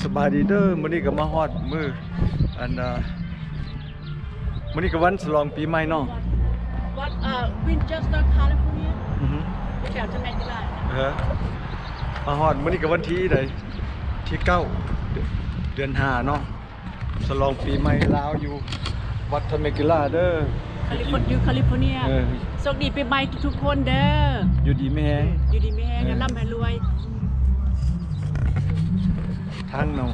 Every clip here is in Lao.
ສະບາຍດີເດີ ມື້ນີ້ກໍມາຮອດມື້ ອັນ ເອີ ມື້ນີ້ກໍວັນສະຫຼອງປີໃໝ່ເນາະ ວັນ ເອີ ວິນເຊສເຕີ ຄາລິຟໍເນຍ ອືຮຶ ແຖວເທມເມກະລາ ເອີ ມາຮອດມື້ນີ້ກໍວັນທີໃດ ທີເກົ້າ ເດືອນ ເດືອນຫ້າເນາະ ສະຫຼອງປີໃໝ່ລາວຢູ່ວັດເທມເມກະລາເດີ ຄາລິຟໍ ຢູ່ຄາລິຟໍເນຍ ເອີ ໂຊກດີປີໃໝ່ທຸກໆຄົນເດີ ຢູ່ດີມີແຮງ ຢູ່ດີມີແຮງ ເອີ ໃຫ້ລ່ຳໃຫ້ລວຍ ທາງເນາະ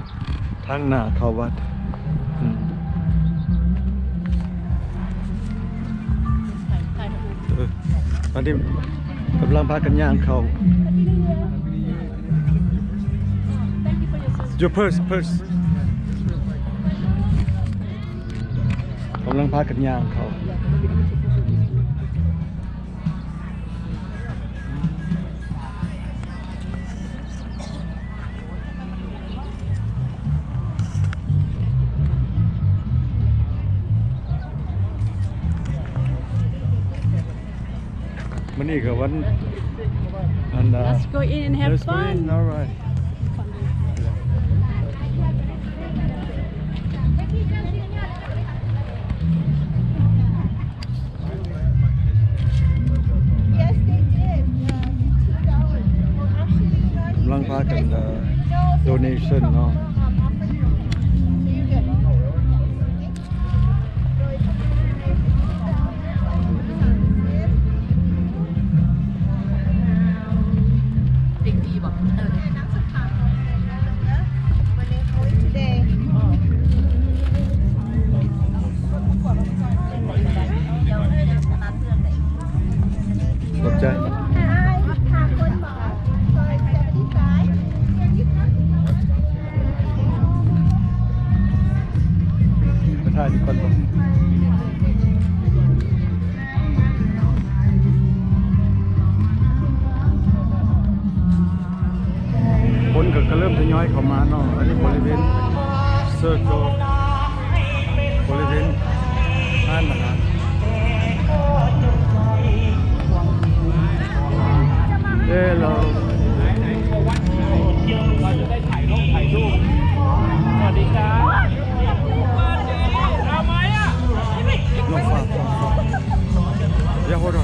ທາງໜ້າເຂົ້າວັດ ອືມ ເອີ ອັນນີ້ກຳລັງພາກັນຍ່າງເຂົ້າ Your purse, purse. ກຳລັງພາກັນຍ່າງເຂົ້າ ມື້ນີ້ກໍວັນ ອັນ Let's go in and have fun. All right. ກຳລັງພາກັນ ເອີ ໂດເນຊັນເນາະ ເດັກດີບໍ່? ເອີ ຂອບໃຈ ໄປຖ່າຍກ່ອນບໍ່? ຄົນກໍ ກໍເລີ່ມທະຍອຍເຂົ້າມາເນາະ ອັນນີ້ບໍລິເວນເຊີໂກ ບໍລິເວນຮ້ານອາຫານ ເອີ ເຮົາ ເຮົາຈະໄດ້ຖ່າຍລົງຖ່າຍຮູບ ສະຫວັດດີຄັບ ເອົາໄໝອ່ະ? No, fine, fine, fine. Yeah, hold on.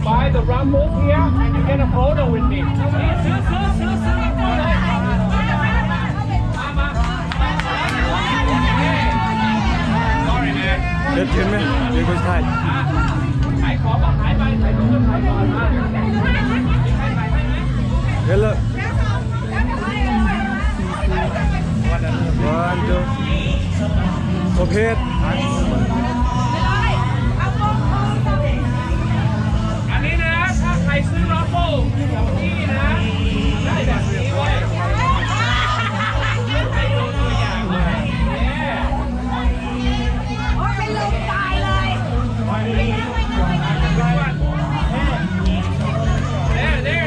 Buy the raffle here and you get a photo with me. ຊື້ ຊື້ ຊື້ ຊື້ ເຮັດເຫັນໄໝ? ເດີນໄປຖ່າຍ ຂາຍຂອງກໍຂາຍໄປ ຖ່າຍຮູບກໍຖ່າຍກ່ອນ ມາ ມີໃຄຖ່າຍໃຫ້ໄໝ? ເຫັນແລ້ວ One, two. ປະເພດ ອັນນີ້ນະ ຖ້າໃຄຊື້ຣັບເບິນແບບນີ້ນະ ໄດ້ແບບນີ້ເວີຍ ໃຫ້ດູຕົວຢ່າງເລີຍ ໂອ້ຍ ເປັນລົມຕາຍເລີຍ ເອີ ເອີ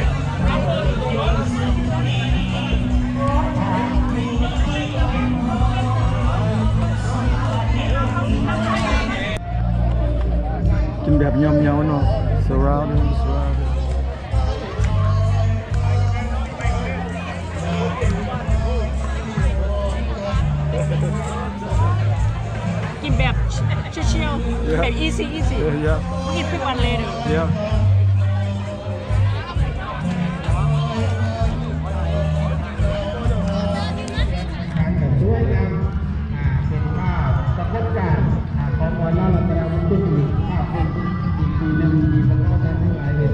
ກິນແບບຍອມເຍົາເນາະ surrounding surrounding ກິນແບບຊິວໆ ແບບ easy easy. Yeah. Eat quick one later. Yeah. ການກະສວຍງາມ ອ່າ ເປັນພາບປາກົດການ ອ່າ ຂອງອອນລາວລັດຕະນະວົງ ເປັນອີກພາບໜຶ່ງ ອີກປີໜຶ່ງທີ່ພວກເຮົາທ່ານທັງຫຼາຍເຫັນ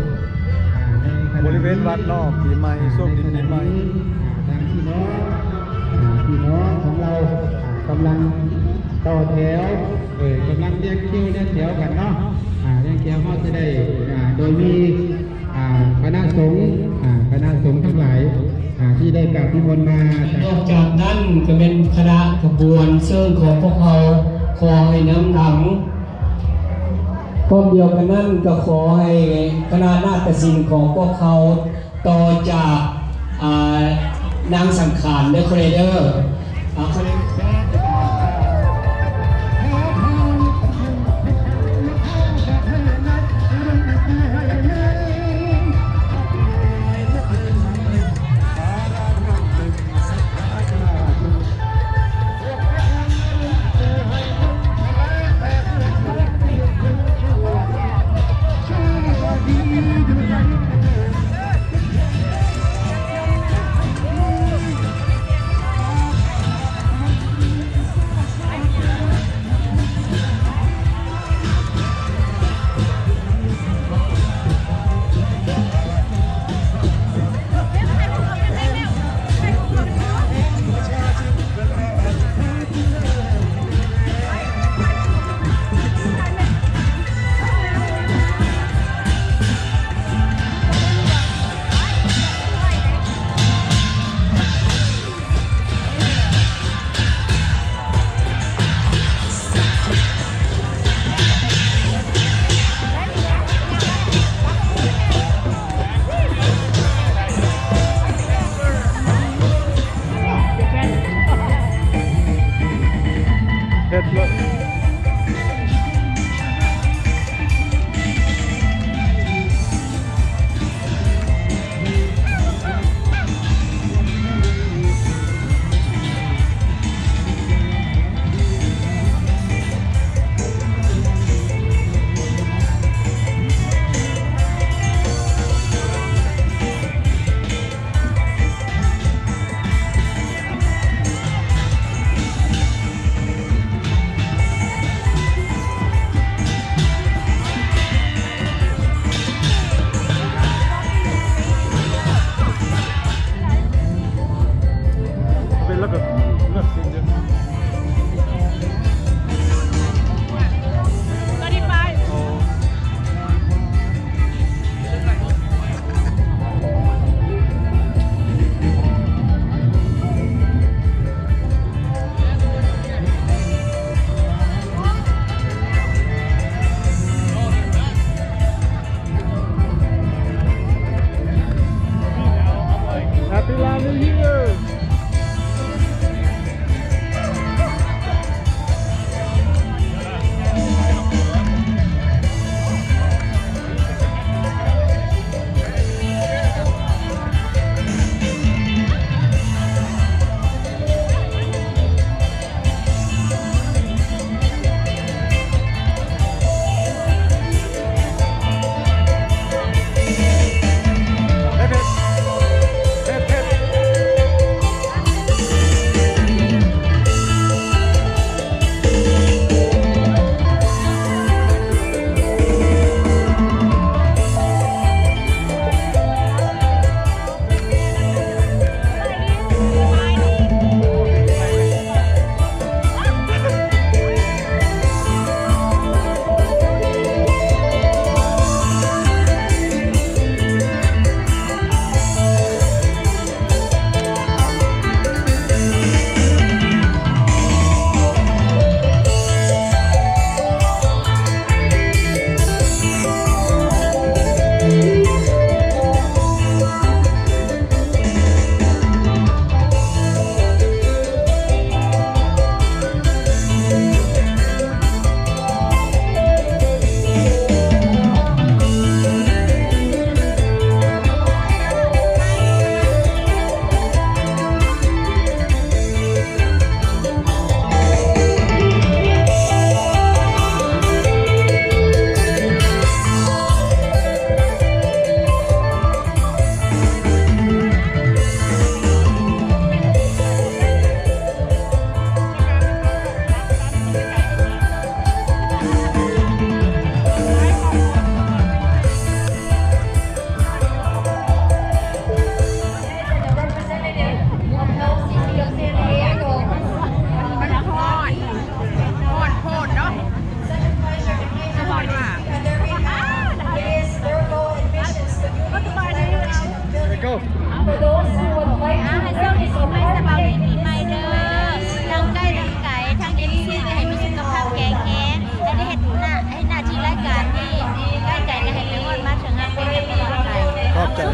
ອ່າ ໃນຂະນະ ບໍລິເວນວັດເນາະ ປີໃໝ່ ຊ່ວງນີ້ປີໃໝ່ ອ່າ ທາງພີ່ນ້ອງ ອ່າ ພີ່ນ້ອງຂອງເຮົາ ອ່າ ກຳລັງຕໍ່ແຖວ ເອີ ກຳລັງລຽງຄິວລຽງແຖວກັນເນາະ ອ່າ ລຽງແຖວ ເຮົາຈະໄດ້ ອ່າ ໂດຍມີ ອ່າ ຄະນະສົງ ອ່າ ຄະນະສົງທັງຫຼາຍ ອ່າ ທີ່ໄດ້ກາບນິມົນມາຈາກ ນອກຈາກນັ້ນກໍແມ່ນຄະນະຂະບວນເຊີງຂອງພວກເຮົາ ຂໍໃຫ້ນຳຫຼັງ ພ້ອມດຽວກັນນັ້ນກໍຂໍໃຫ້ຄະນະນາດຕະສິນຂອງພວກເຮົາ ຕໍ່ຈາກ ອ່າ ນາງສັງຂານເດີ ຄອເລເດີ ອ່າ ຄອເລ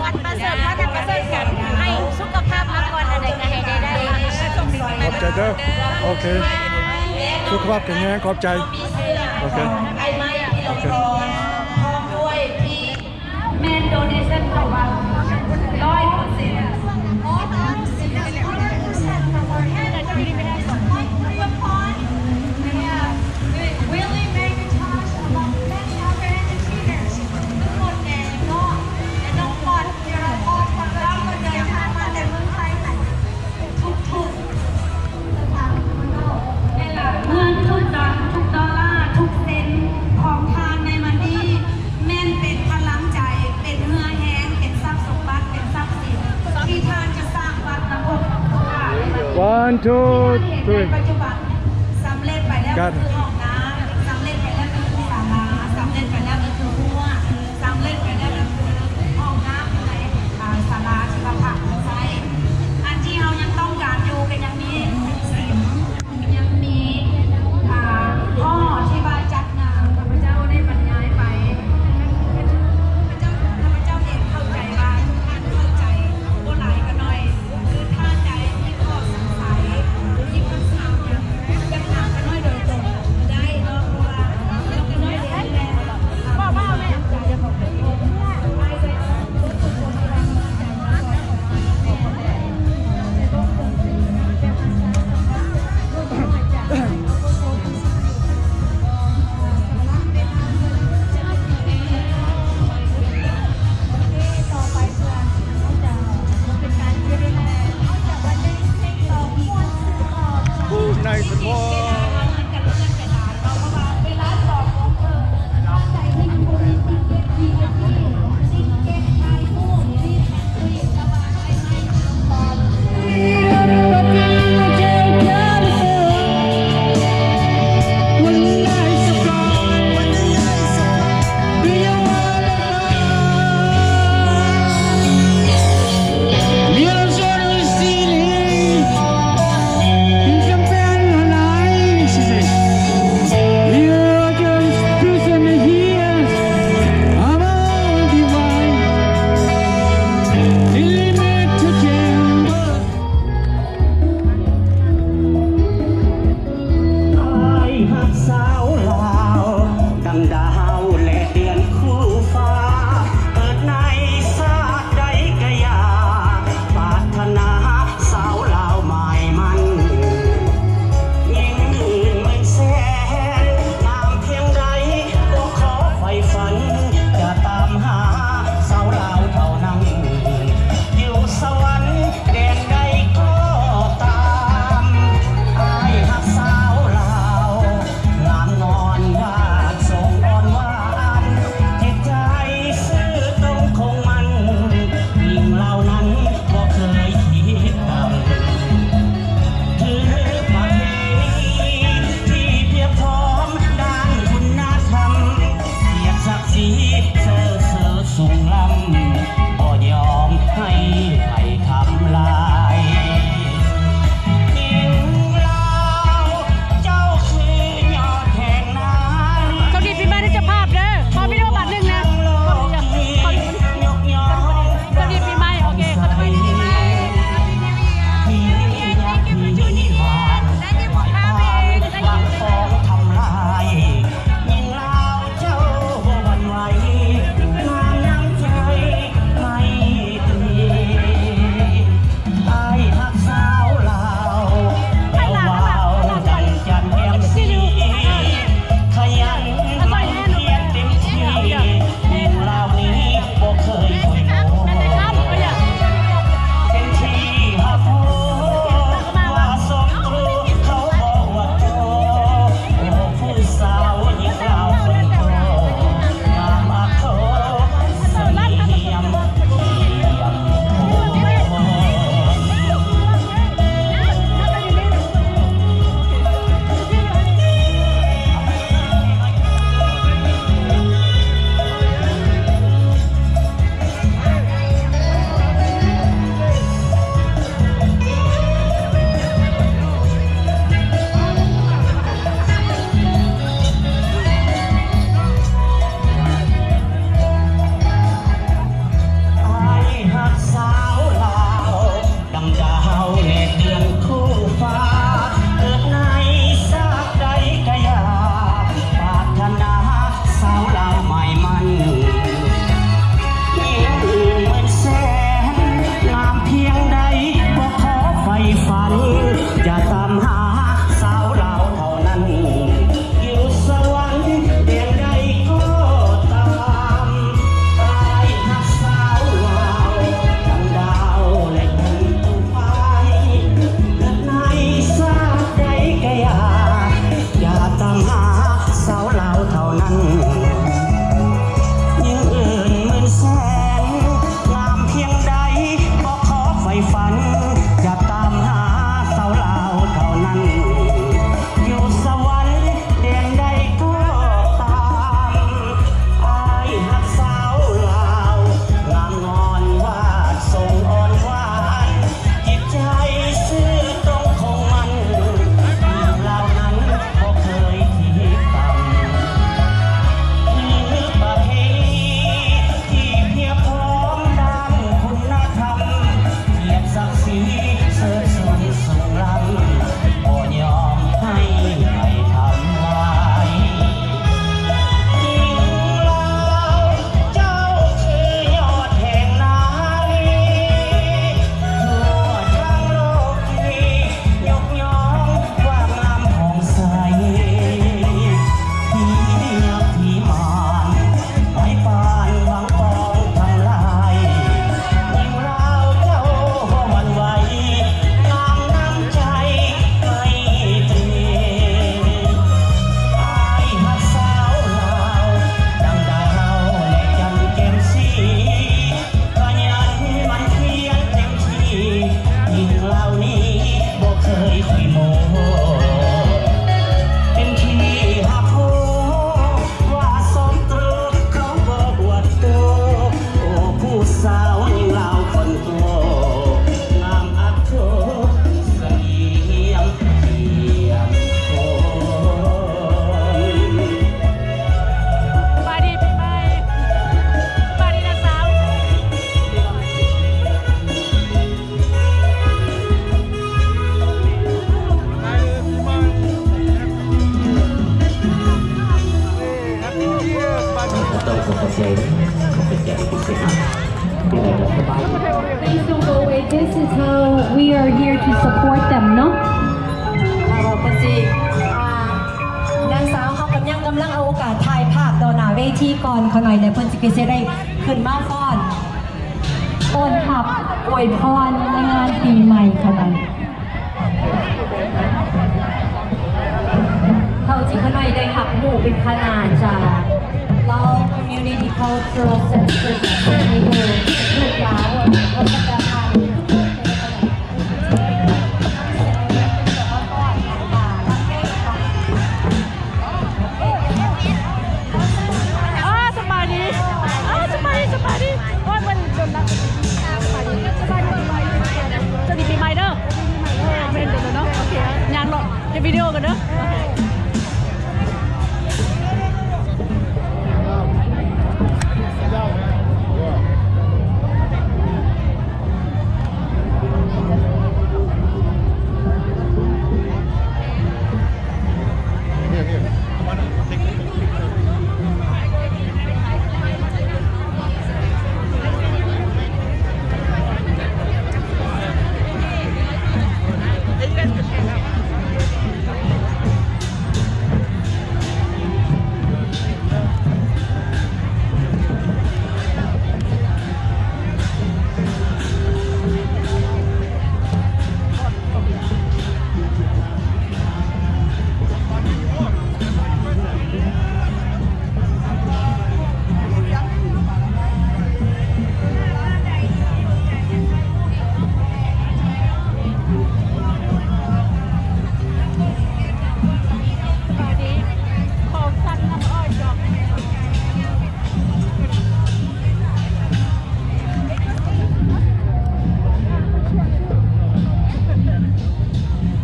ປະເສີດ ປະເສີດກັນ ໃຫ້ສຸຂະພາບມາກ່ອນ ອັນໃດກໍໃຫ້ໄດ້ໄດ້. ຂອບໃຈເດີ. ໂອເຄ ສຸຂະພາບແຂງແຮງ. ຂອບໃຈ. ໂອເຄ ໂອເຄ. ແມ່ນໂດເນຊັນເຂົ້າວັດ ຮ້ອຍເປີເຊັນ. Willie Macintosh, among many other entertainers. ເງິນທຸກຕັງ ທຸກດອນລາ ທຸກເຊັນຂອງທ່ານໃນວັນນີ້ ແມ່ນເປັນພະລັງໃຈ, ເປັນເຫື່ອແຮງ, ເປັນຊັບສົມບັດ, ເປັນຊັບສິນທີ່ທ່ານຈະສ້າງວັດນຳພວກຂ້າໃນວັນນີ້. One, two, three. ປັດຈຸບັນສຳເລັດໄປແລ້ວຄືຫ້ອງນ້ຳ, ສຳເລັດໄປແລ້ວຄືສາລາ, ສຳເລັດໄປແລ້ວຄືຮົ້ວ. ສຳເລັດໄປແລ້ວກໍຄືຫ້ອງນ້ຳໃນ ອ່າ ສາລາທີ່ວ່າພະໃຊ້. ອັນທີ່ເຮົາຍັງຕ້ອງການຢູ່ກໍຍັງມີສິມ, ຍັງມີ ອ່າ ຫໍທີ່ວ່າຈັດງານ. ຂ້າພະເຈົ້າໄດ້ບັນຍາຍໄປ, ຂ້າພະເຈົ້າ ຂ້າພະເຈົ້າເອງເຂົ້າໃຈວ່າ ທ່ານເຂົ້າໃຈບໍ່ຫຼາຍກໍໜ້ອຍ. ຄືທ່ານໃດມີຂໍ້ສົງໄສ, ມີຄຳຖາມຫຍັງ ຢ່າງໜັກກໍໜ້ອຍໂດຍຕົງ So we are here to support them ເນາະ. ເພິ່ນຊິ ອ່າ ນາງສາວເຮົາກຳລັງ ກຳລັງເອົາໂອກາດຖ່າຍພາບຕໍ່ໜ້າເວທີກ່ອນ ຂ້ານ້ອຍ ແລ້ວເພິ່ນຊິ ກໍຊິໄດ້ຂຶ້ນມາຟ້ອນ ຕ້ອນຮັບອວຍພອນໃນງານປີໃໝ່ຂ້ານ້ອຍ. ເທົ່າທີ່ຂ້ານ້ອຍໄດ້ຮັບຮູ້ເປັນຂະໜາດຈາກລາວ Community Cultural Center ເຊິ່ງມີຢູ່ ລູກຫຼານ ວັດທະນະທຳ ເອີ ສະບາຍດີ ເອີ ສະບາຍດີ ສະບາຍດີ ໂອ້ຍ ເບິ່ງດົນລະ ສະບາຍດີ ສະບາຍດີ ສະບາຍດີ ສະຫວັດດີປີໃໝ່ເດີ ເອີ ເບິ່ງດົນລະເນາະ ໂອເຄ ຍ່າງເລາະ ເຮັດວິດີໂອກັນເດີ ໂອເຄ. Here, here. Come on, take, take picture.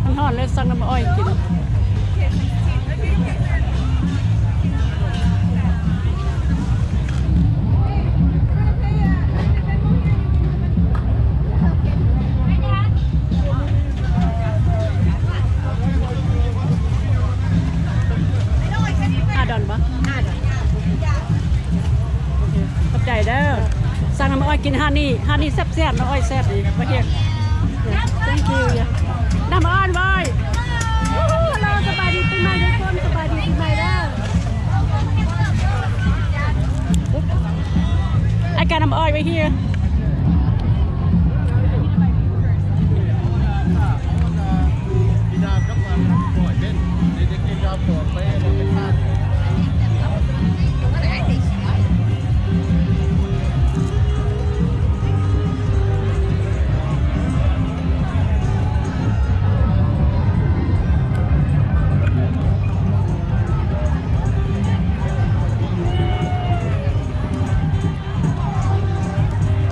ມັນຮ້ອນເລີຍ ສັ່ງນ້ຳອ້ອຍກິນ. ຫ້າດອນບໍ່? ຫ້າດອນ. ໂອເຄ ຂອບໃຈເດີ. ສັ່ງນ້ຳອ້ອຍກິນຮ້ານນີ້ ຮ້ານນີ້ແຊບໆ ນ້ຳອ້ອຍແຊບດີ. ມາເຮັດ Thank you. ນ້ຳອ້ອຍເວີຍ. ໂອ້ໂຫ ເຮົລໂລ ສະບາຍດີປີໃໝ່ທຸກຄົນ ສະບາຍດີປີໃໝ່ເດີ. I got ນ້ຳອ້ອຍໄວ້ here. ເ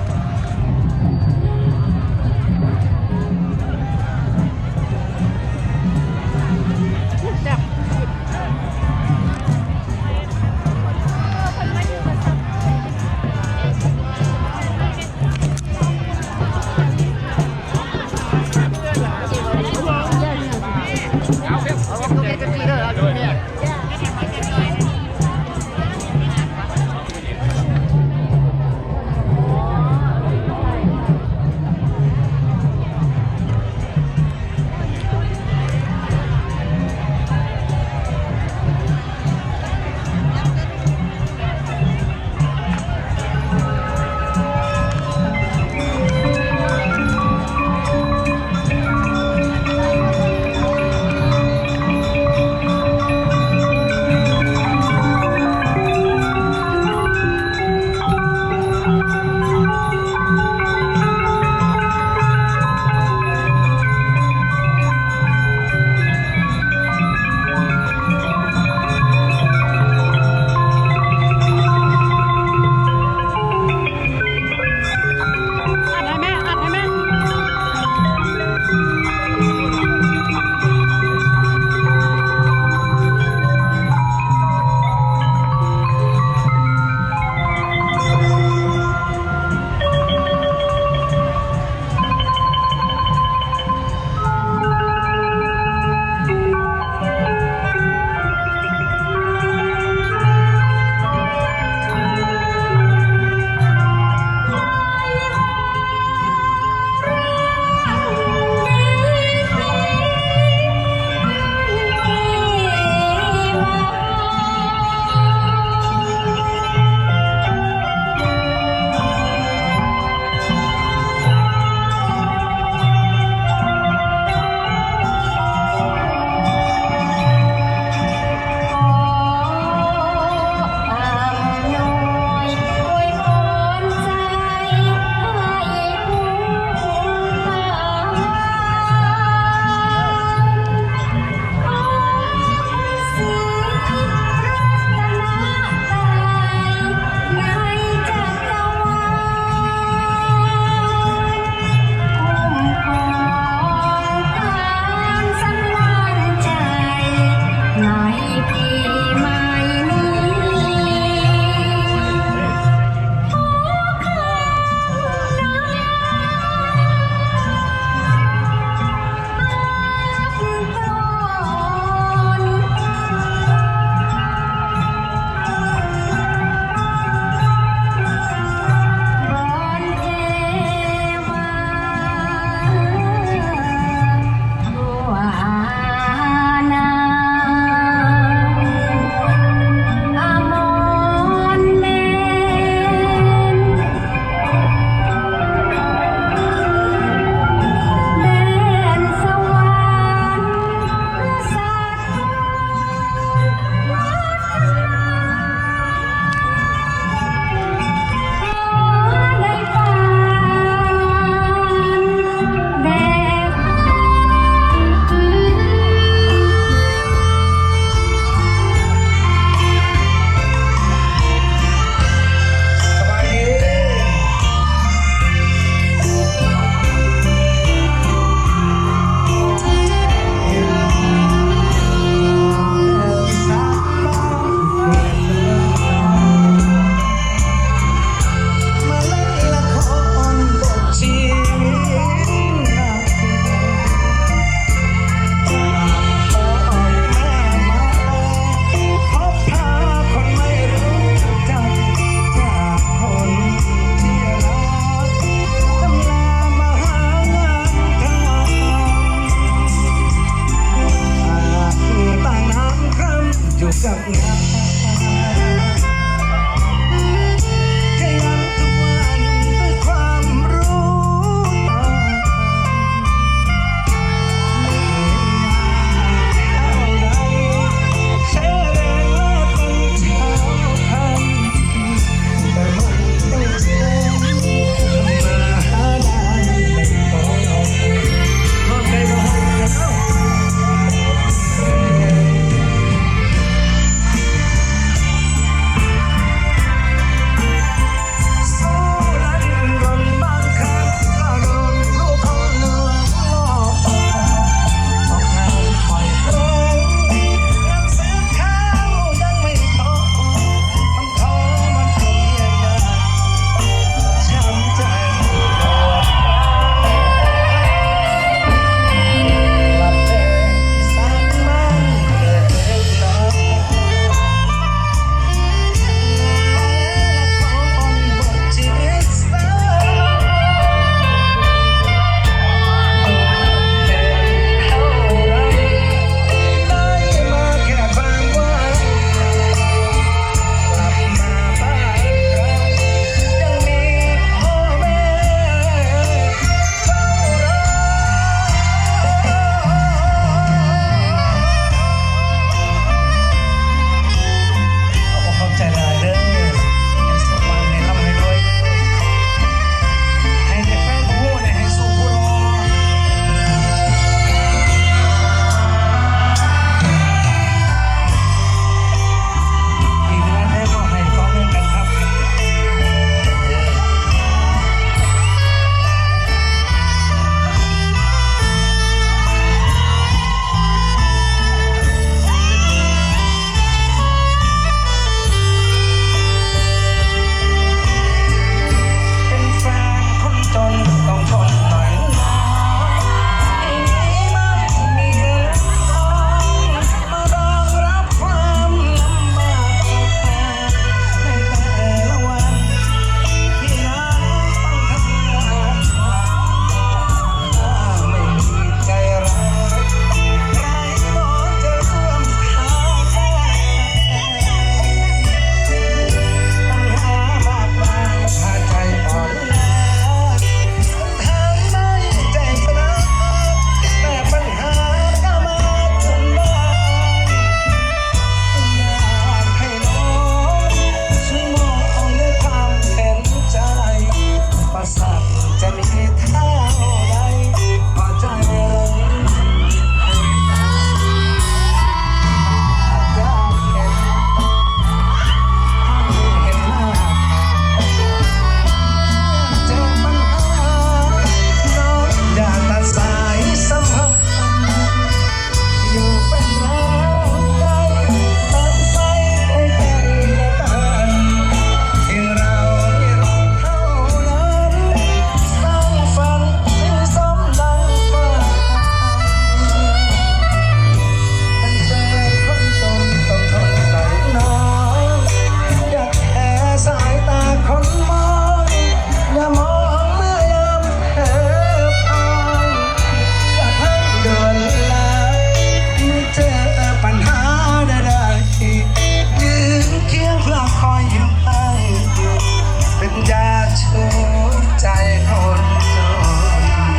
ໃຈຄົນຈົນ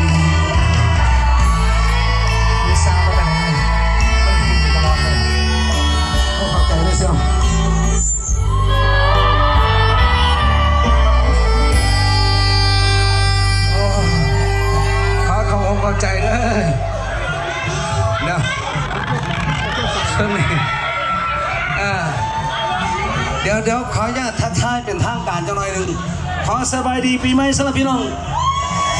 ມີຊາວໄປໄດ້ ມັນຂຶ້ນຢູ່ຕະຫຼອດເລີຍ. ໂອ້ ຂອບໃຈເດີຊຽວ ໂອ້ ຂໍຂອບອົກຂອບໃຈເດີ ເນາະ ເຊິ່ງນີ້ ອ່າ ດຽວ ດຽວຂໍອະນຸຍາດທັກທາຍເປັນທາງການຈັກໜ້ອຍໜຶ່ງ. ຂໍສະບາຍດີປີໃໝ່ສຳລັບພີ່ນ້ອງ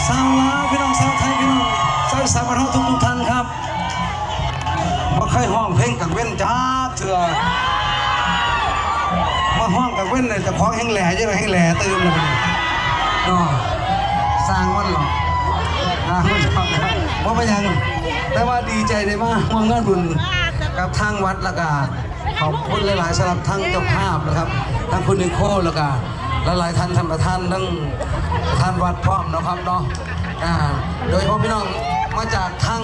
ຊາວລາວ ພີ່ນ້ອງຊາວໄທ ພີ່ນ້ອງຊາວອີສານບ້ານເຮົາທຸກໆທ່ານຄັບ. ບໍ່ເຄີຍຮ້ອງເພງກາງເວັນຈັກເທື່ອ ມາຮ້ອງກາງເວັນນີ້ເຈົ້າຂອງແຮ່ງແຫຼຢູ່ ແຮ່ງແຫຼຕື່ມແລ້ວເນາະ ຊ່າງມັນເນາະ ອ່າ ບໍ່ເປັນຫຍັງ ແຕ່ວ່າດີໃຈໄດ້ມາຮ່ວມງານບຸນກັບທາງວັດ ແລ້ວກະ ຂອບຄຸນຫຼາຍໆ ສຳລັບທັງເຈົ້າພາບນະຄັບ ທັງຄຸນນິໂຄ ແລ້ວກະຫຼາຍໆທ່ານ ທ່ານປະທານ ທັງປະທານວັດພ້ອມເນາະຄັບເນາະ ອ່າ ໂດຍສະເພາະພີ່ນ້ອງມາຈາກທາງ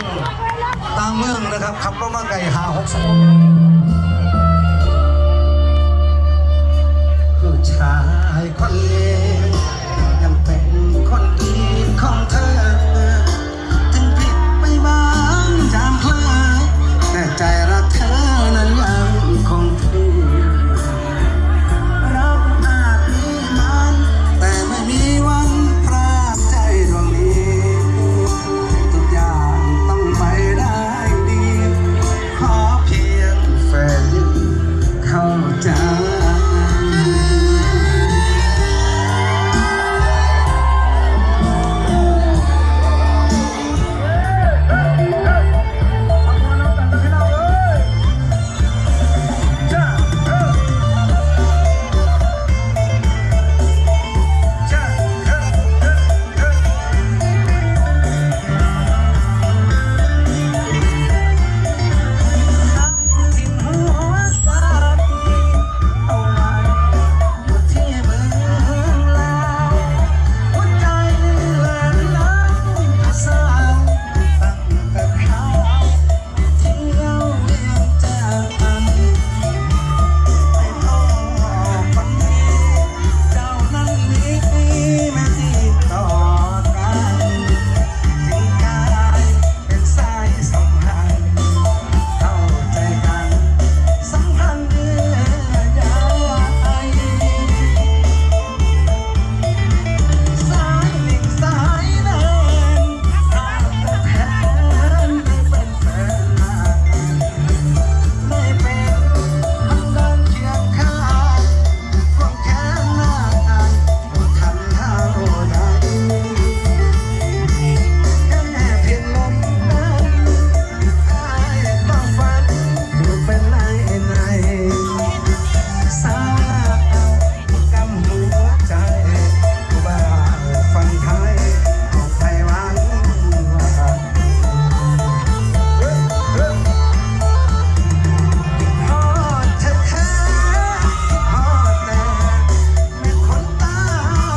ຕ່າງເມືອງນະຄັບ ຂັບລົດມາໄກຫ້າຫົກຊົ່ວໂມງ. ຜູ້ຊາຍຄົນນີ້ຍັງເປັນຄົນດີຂອງເທີ ເຖິງຜິດໄປບາງຢ່າງເຜີຍ ແຕ່ໃຈຮັກເທີນັ້ນຍັງຄົງທີ່. ເຮົາອາດມີມັນ ແຕ່ໄມ່ມີວັນພຣາກໃຈດວງນີ້ ທຸກຢ່າງຕ້ອງໄປໄດ້ດີ ຂໍພຽງແຟນເຂົ້າໃຈ. ເປັນສາຍສຳພັນ ເຂົ້າໃຈກັນ ສຳພັນເຍື່ອໃຍ ສາຍລິງສາຍແດນ ຫາກແທ້ໄດ້ເປັນແຟນນາງ ໄດ້ເປັນທາງເດີນຄຽງຂ້າງ ຄວງແຂນນາງ ບໍ່ທັນເທົ່າໃດ ແຄ່ພຽງລົມເດີນ ອ້າຍຕ້ອງຝັນຢູ່ເປັນໃນໃນ ສາວລາວກຳຫົວໃຈ ຜູ້ບ່າວຝັ່ງໄທ ຂອງໄທຫວັງວ່າ ຮອດແທ້ໆ ຮອດແຕ່ ແມ່ນຄົນຕາ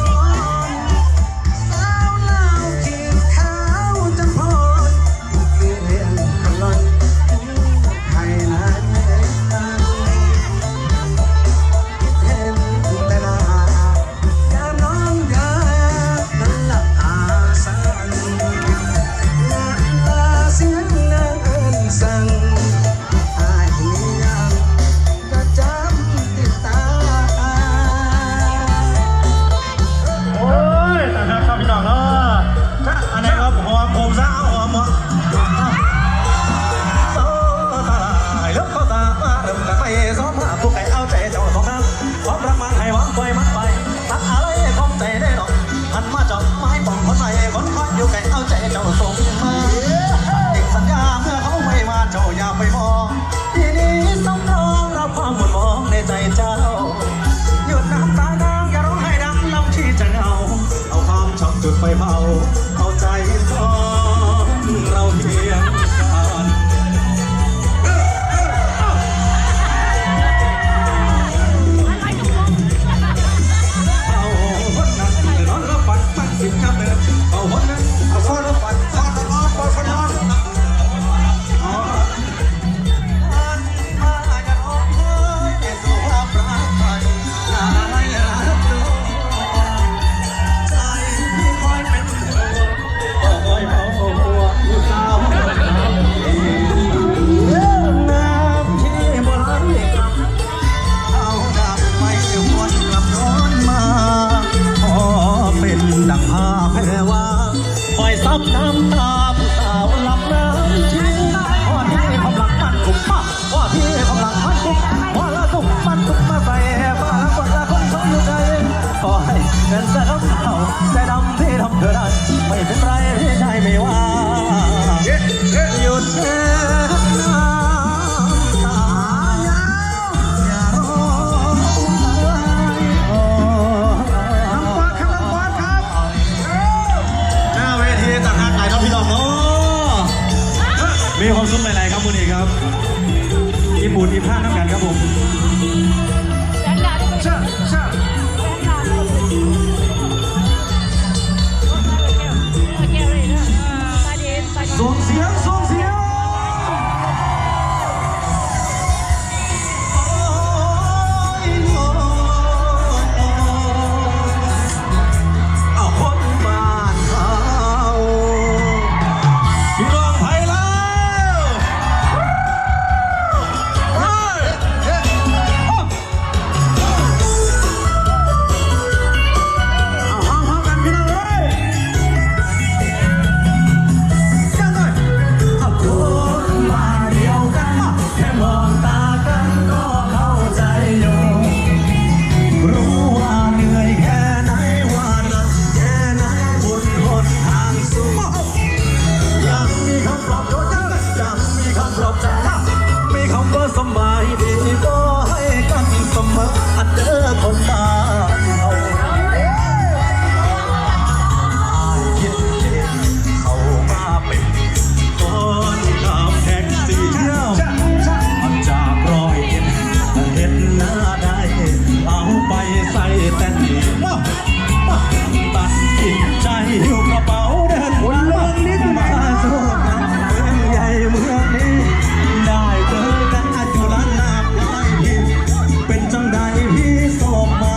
ບອດ ສາວລາວຜິວຂາວຈຳພອນ ຄືເລື່ອງຂອງລອຍໃຫ້ນາຍ ເຫັນແຕ່ໜ້າ ຢ່ານອນຢ່ານອນລະອາສັນ ລະລາສຽງນາງເອີ້ນສັງ ອ້າຍມີຫຍັງ ຈະຈຳຕິດຕາ. ໂອ້ຍ ຕາຮັກເນາະພີ່ນ້ອງເນາະ ອັນໃດກໍຫອມຜົມຊະ ເອົາຫອມເນາະ ໂອ້ ຕາຫຼາຍ ເລີ່ມເຂົ້າຕາມາ ເລີ່ມກັນໃໝ່ ສອງມາ ຜູ້ໃດເອົາໃຈເຈົ້າສອງນາງ ຄວາມລັກມັນໃຫ້ວາງ ປ່ອຍມັນໄປ ຕັດອາໄລຂອງໃຈແນ່ນອນ ຫັນມາເຈົ້າ ມາໃຫ້ປ້ອງຄົນໃໝ່ ຄົນຄອຍຢູ່ໃກ້ ເອົາໃຈເຈົ້າສົ່ງມາ ເປັນສັນຍາເມື່ອເຮົາໄວ້ວ່າ ເຈົ້າຢ່າໄປມອງ ທີ່ນີ້ສຳຮອງ ຮັບຄວາມໝູນມອງໃນໃຈເຈົ້າ ຢຸດນ້ຳຕານາງ ຢ່າຮ້ອງໄຫ້ດັງ ລຳທີ່ຈະເຫງົາ ເອົາຄວາມຊອກຈຸດໄຟເຜົາ ເອົາໃຈສອນເຮົາຮຽງກັນ ເອົາຄົນນັ້ນນອນຫຼັບຝັນ ມັນຊິຈັບເດີນ ເອົາຄົນນັ້ນ ເອົາຄົນນັ້ນ ເອົາຄົນນັ້ນ ເອົາຄົນນັ້ນ. ນ້ຳຕາຜູ້ສາວລຳນ້ຳຈິງ ພໍທີ່ຄວາມລັກມັນກຸບມາ ພໍທີ່ຄວາມລັກມັນກຸບ ພໍລະສຸກມັນກຸບມາໃສ່ ມາລະກວດລະຄົນເຂົາຢູ່ໃດ ຂໍໃຫ້ແມ່ນແຕ່ດຳເຂົາ ແຕ່ດຳທີ່ທຳເທື່ອໃດ ໄມ່ເປັນໄລ ພີ່ຊາຍໄມ່ວ່າ ຢຸດເຊັດນ້ຳຕາ ຢ່າຮ້ອງໄຫ້ ນ້ອງບອດຄັບ ນ້ອງບອດຄັບ. ໜ້າເວທີຕ່າງຫາກຫຼາຍເນາະພີ່ນ້ອງເນາະ ມີຄວາມສຸກຫຼາຍໆ ຄັບມື້ນີ້ຄັບ ອີ່ບຸນອີ່ພານນຳກັນຄັບຜົມ ສົ່ງສຽງ ສົ່ງສຽງ. ເອົາຄົນບ້ານເຮົາ ພີ່ນ້ອງໄທລາວ ເຮີ້ຍ ເອົາ ເຮົາ ເຮົາກັນພີ່ນ້ອງເອີຍ ກັນເລີຍ ເອົາຄົນບ້ານດຽວກັນ ແຄ່ມອງຕາກັນກໍເຂົ້າໃຈຢູ່ ຮູ້ວ່າເມື່ອຍແຄ່ໃດ ວ່າໜັກແຄ່ໃດ ບົນຫົນທາງສູ່ ຍັງມີຄຳປອບໂດຍ ຍັງມີຄຳປອບໃຈ ມີຄຳວ່າສະບາຍດີ ບໍ່ໃຫ້ກັນສະເໝີ ອັນເດີຄົນບ້ານເຮົາ ຄິດເຫັນເຂົ້າມາເປັນ ກ່ອນກັບແທັກຊີ ຈາກຮ້ອຍເອັດ ເຮັດໜ້າໄດ້ ເອົາໄປໃສ່ແຕ່ນີ້ ມາ ມາ ຕັດສິນໃຈຫິ້ວກະເປົາເດີນທາງ ມາສູ່ເມືອງໃຫຍ່ເມືອງນີ້ ໄດ້ເຈີກັນຢູ່ລະນາບຫຼາຍປີ ເປັນຈັ່ງໃດພີ່ໂສມມາ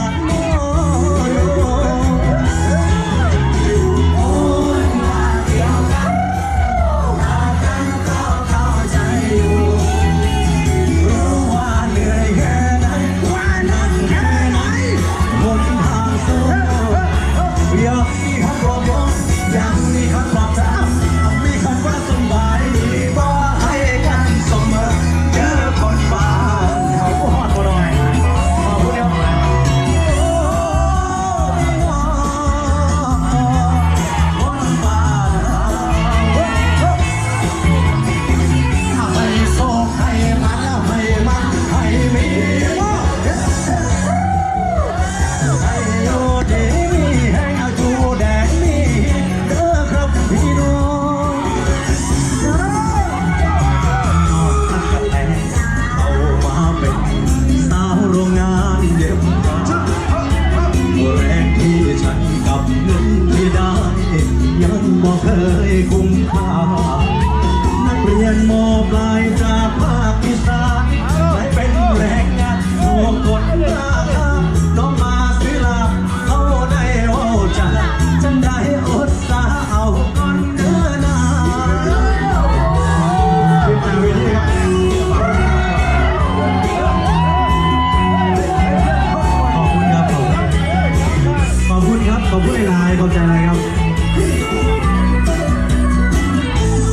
ໃຫ້ໂຊກໃຫ້ໝານ ໃຫ້ມັນໃຫ້ມີ ໃຫ້ຢູ່ດີມີແຮງ ຢູ່ແດນນີ້ເດີຄັບພີ່ນ້ອງ. ເຂົ້າມາເປັນສາວໂຮງງານເຢັບຜ້າ ແຮງທີ່ໃຊ້ກັບເງິນທີ່ໄດ້ ຍັງບໍ່ເຄີຍຄຸ້ມຄ່າ ນັກຮຽນ ມ.ປລາຍ ຈາກພາກອີສານ ໄດ້ເປັນແຮງງານ ຜູ້ຄົນລາຄາ ຕ້ອງມາຊື້ລາບ ເຮົາໄດ້ເວົ້າຈາ ຈັ່ງໄດ້ອົດສາເອົາກ່ອນເດີນາ. ຂຶ້ນໜ້າເວທີຄັບ ຂອບຄຸນຄັບ ຂອບຄຸນ ຂອບຄຸນຄັບ ຂອບຄຸນຫຼາຍໆ ຂອບໃຈຫຼາຍຄັບ.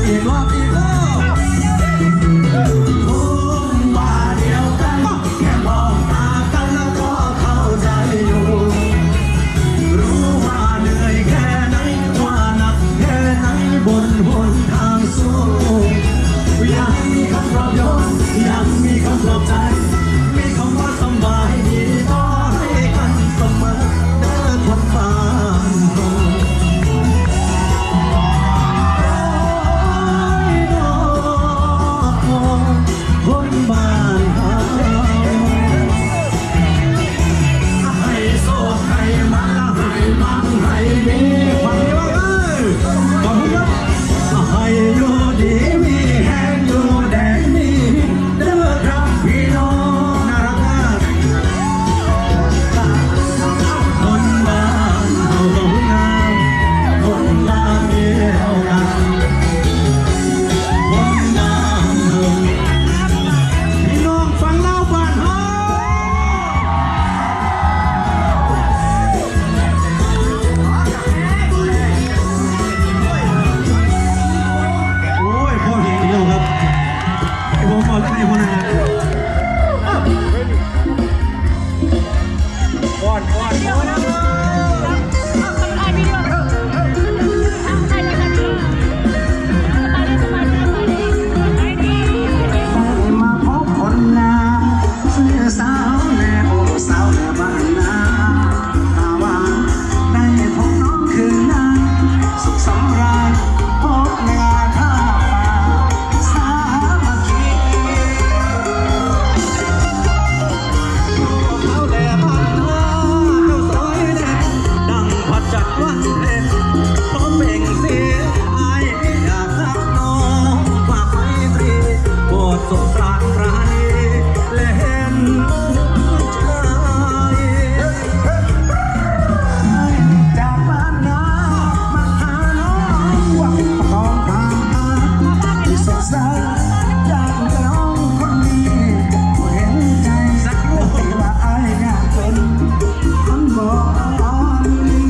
ອີກລອບ ອີກລອບ. ຄົນບ້ານດຽວກັນ ແຄ່ມອງຕາກັນກໍເຂົ້າໃຈຢູ່ ຮູ້ວ່າເມື່ອຍແຄ່ໃດ ວ່າໜັກແຄ່ໃດ ບົນຫົນທາງສູ່ ຍັງມີຄຳປລອບໂຍນ ຍັງມີຄຳປລອບໃຈ ມີຄຳວ່າສະບາຍດີ ຂໍໃຫ້ກັນສະເໝີ ເດີຄົນບ້ານເຮົາ. ຈັດວັນເພັນ ຂໍເປັ່ງເສຍ ອ້າຍຢາກຮັກນ້ອງ ຝາກໄມຕີ ໂປດສົງສານໃຜ ແລະເຫັນໃຈ. ຈາກບ້ານນາ ມາຫານ້ອງ ຫວັງຕ້ອງພາ ທີ່ສົດໃສ ຢາກນ້ອງຄົນດີ ບໍ່ເຫັນໃຈ ທີ່ວ່າອ້າຍຍາກຈົນ ມັນບໍ່ມີ.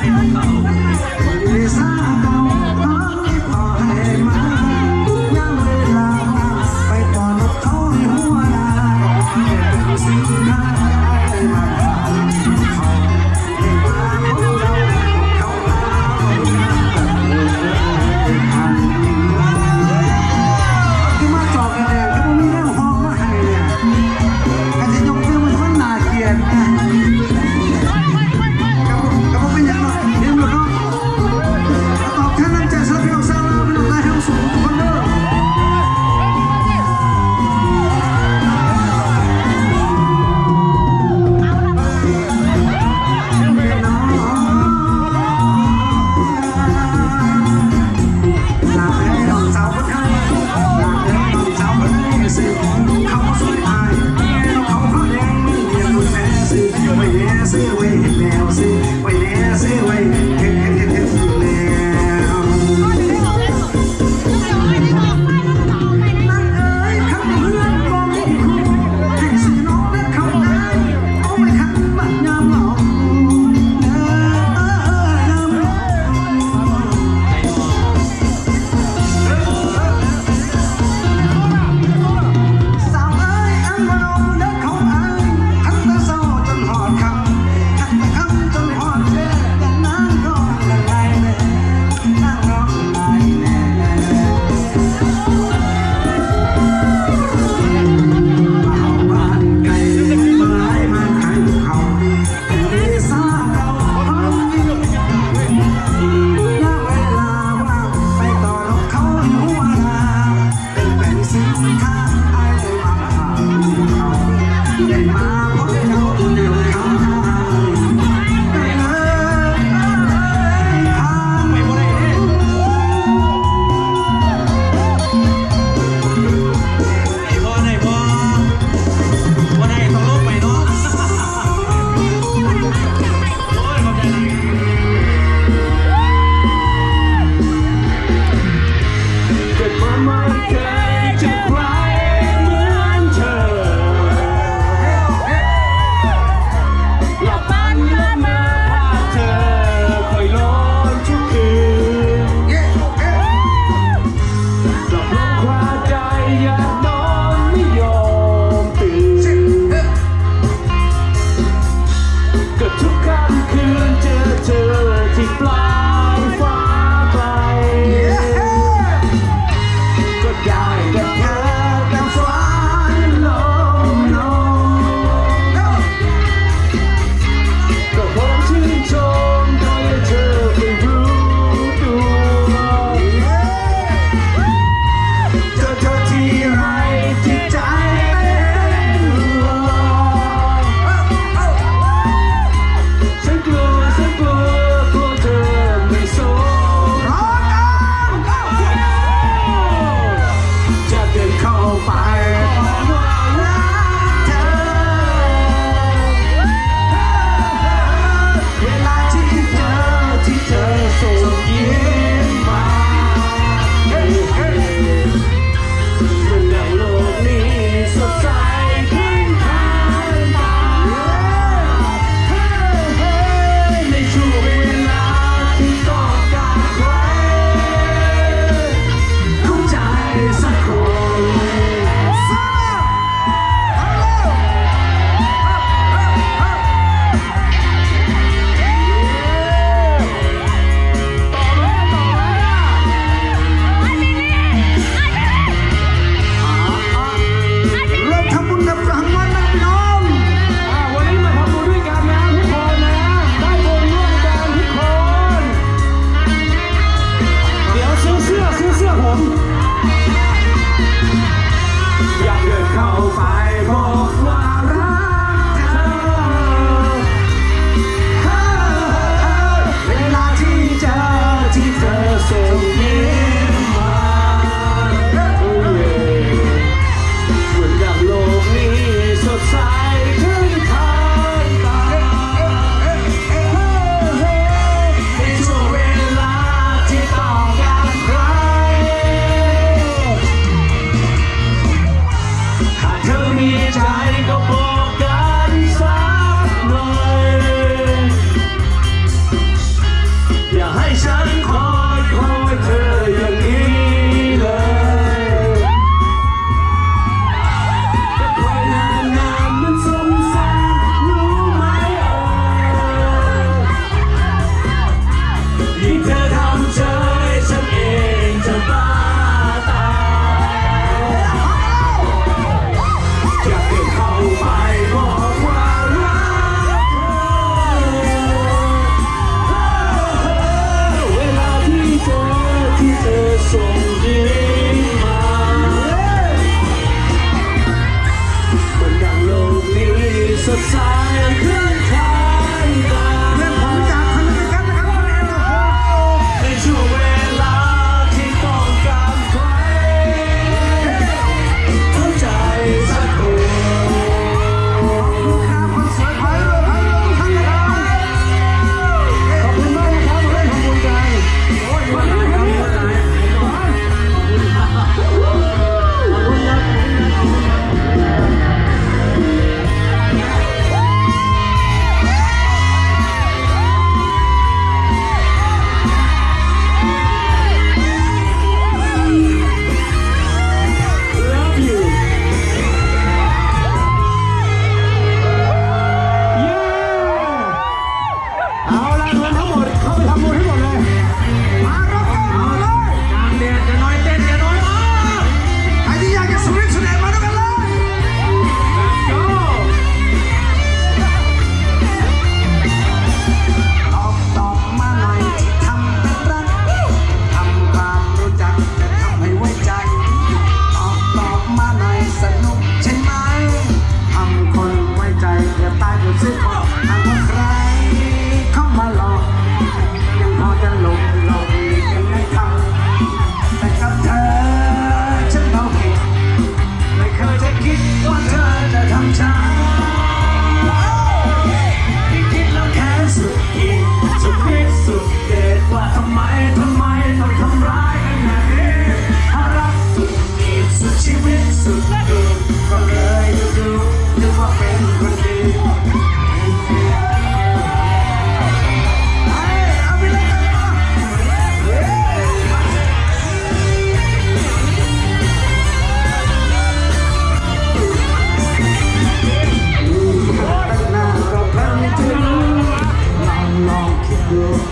ເດຊາເກົ່າເຮົາທີ່ພໍ່ໃຫ້ມາ ຍາມເວລາໄປຕ້ອນຮັບເຂົາໃຫ້ຫົວໜ້າ ເປັນສິ່ງທີ່ໄດ້ມາຜ່ານເຂົາ ເປັນມາຂອງເຈົ້າ ເຂົາມາເອົາໜ້າເອີຍ ຄືມາຈອກກັນແດ່ ຄືບໍ່ມີແນວຮ້ອງມາໃຫ້ແດ່ ຄັນຊິຍົກມືມັນ ມັນໜ້າກຽດນະ ກໍບໍ່ ກໍບໍ່ເປັນຫຍັງເນາະ ເຫັນບໍ່ເນາະ.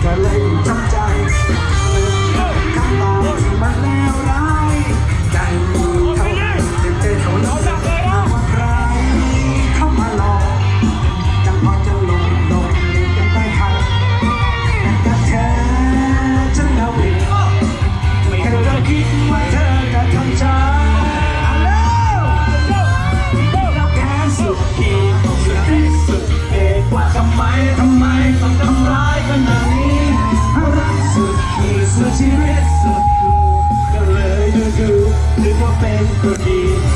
ກໍເລີຍຈຳໃຈ ຄຳເວົ້າທີ່ມັນແລວຮ້າຍ ໃຈເທົ່າໃດເຈັບໃຈເທົ່ານັ້ນ ຫາກວ່າໃຄເຂົ້າມາຫຼອກ ຈັ່ງພໍຈະຫຼົບໆກັນໄປທັນ ແຕ່ກັບເທີ ເຖິງແນວເປັນ ແຕ່ເຈົ້າຄິດວ່າເທີຈະທຳໃຈ Hello ທີ່ລັກແທ້ສຸດ ທີ່ສຸດທີ່ສຸດ ເອກວ່າທຳໄມ ທຳໄມຕ້ອງທຳຮ້າຍກັນຢ່າງນີ້ ຮັກສຸດ ທີ່ສຸດຊີວິດສຸດ ກໍເລີຍດູໆ ນຶກວ່າເປັນຄົນດີ